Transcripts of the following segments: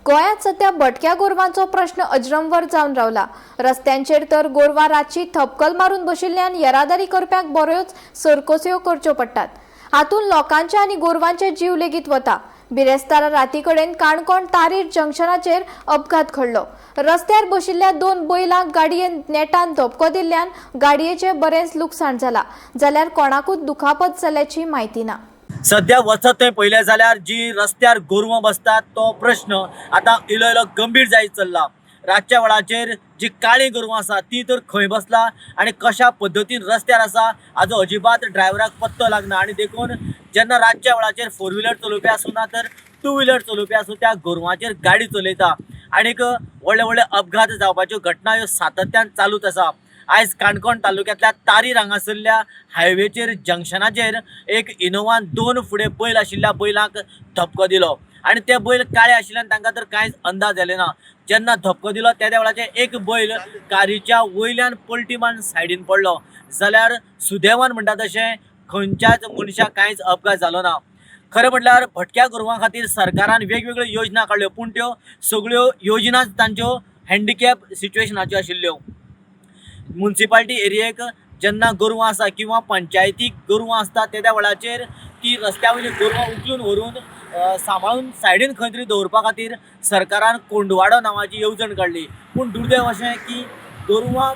गोंयांत सध्या भटक्या गोरवांचो प्रश्न अजरंवर जावन रावला. रस्त्यांचेर तर गोरवां रातची थपकल मारून बशिल्ल्यान येरादारी करप्यांक बऱ्योच सरकस्यो करच्यो पडटात. हातूंत लोकांचे आनी गोरवांचे जीव लेगीत वता. बिरेस्तारा राती कडेन काणकोण तारीर जंक्शनाचेर अपघात घडलो. रस्त्यार बशिल्ल्या दोन बैलांक गाडयेन नेटान धपको दिल्ल्यान गाडयेचें बरेंच लुकसाण जाला, जाल्यार कोणाकूच दुखापत जाल्ल्याची म्हायती ना. सध्या वचत थंय पळयलें जाल्यार जी रस्त्यार गोरवां बसतात तो प्रश्न आतां इलो इलो गंभीर जायत चल्ला. रातच्या वेळाचेर जी काळीं गोरवां आसा ती तर खंय बसला आनी कशा पद्दतीन रस्त्यार आसा हाजो अजिबात ड्रायव्हराक पत्तो लागना. आनी देखून जेन्ना रातच्या वेळाचेर फोर व्हिलर चलोवपी आसूं ना तर टू व्हिलर चलोवपी आसूं त्या गोरवांचेर गाडी चलयता आनीक व्हडले व्हडले अपघात जावपाच्यो घटना ह्यो सातत्यान चालूच आसा. आयज काणकोण तालुक्यांतल्या तारीर हांगासरल्या हायवेचेर जंक्शनाचेर एक इनोवान दोन फुडें बैल आशिल्ल्या बैलांक धपको दिलो आनी ते बैल काळे आशिल्ल्यान तांकां तर कांयच अंदाज आयले ना. जेन्ना धपको दिलो त्या वेळाचेर एक बैल कारीच्या वयल्यान पलटी मारून सायडीन पडलो, जाल्यार सुदैवान म्हणटा तशें खंयच्याच मनशाक कांयच अपघात जालो ना. खरें म्हटल्यार भटक्या गोरवां खातीर सरकारान वेगवेगळ्यो योजना काडल्यो, पूण त्यो सगळ्यो योजनाच तांच्यो हँडिकॅप सिच्युएशनाच्यो आशिल्ल्यो. मुन्सिपाल्टी एरियेक जेन्ना गोरवां आसा किंवा पंचायतीक गोरवां आसता तेद्या वेळाचेर ती रस्त्या वयली गोरवां उखलून व्हरून सांबाळून सायडीन खंय तरी दवरपा खातीर सरकारान कोंडवाडो नांवाची येवजण काडली. पूण दुर्दैव अशें की गोरवां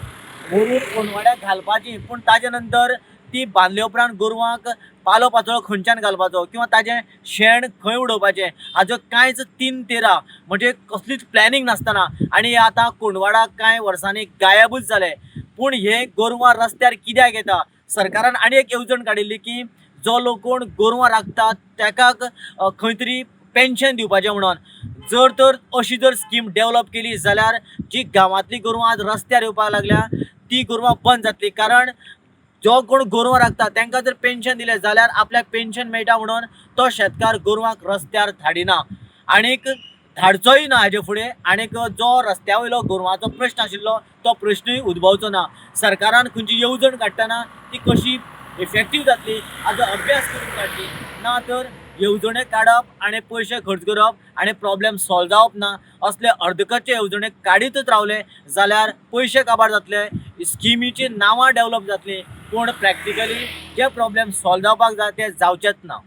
व्हरून कोंडवाड्याक घालपाची, पूण ताजे नंतर ती बांदले उपरांत गोरवांक पालो पाचोळो खंयच्यान घालपाचो किंवा ताजें शेण खंय उडोवपाचें हाजो कांयच 3-13 म्हणजे कसलीच प्लॅनिंग नासतना आनी आतां कोंडवाडा कांय वर्सांनी गायबूच जाले. पूण हे गोरवां रस्त्यार कित्याक येता? सरकारान आनी एक येवजण काडिल्ली की जो लोक कोण गोरवां राखतात ताका खंय तरी पेन्शन दिवपाचें म्हणून. जर तर अशी जर स्कीम डेवलप केली जाल्यार जी गांवांतली गोरवां आज रस्त्यार येवपाक लागल्या ती गोरवां बंद जातली. कारण जो कोण गोरवां राखता तांकां जर पेन्शन दिलें जाल्यार आपल्याक पेन्शन मेळटा म्हणून तो शेतकार गोरवांक रस्त्यार धाडिना आनीक धाडचोय ना हाजे फुडें. आनीक जो रस्त्या वयलो गोरवांचो प्रश्न आशिल्लो तो प्रश्नूय उद्भवचो ना. सरकारान खंयची येवजण काडटना ती कशी इफेक्टीव जातली हाजो अभ्यास करून काडली ना तर येवजणे काडप आनी पयशे खर्च करप आनी प्रॉब्लेम सॉल्व जावप ना असले अर्दकच्चे येवजणे काडीतच रावले जाल्यार पयशे काबार जातले, स्किमीची नांवां डेवलप जातली, पूण प्रॅक्टिकली जे प्रॉब्लेम सॉल्व जावपाक जाय ते जावचेच ना.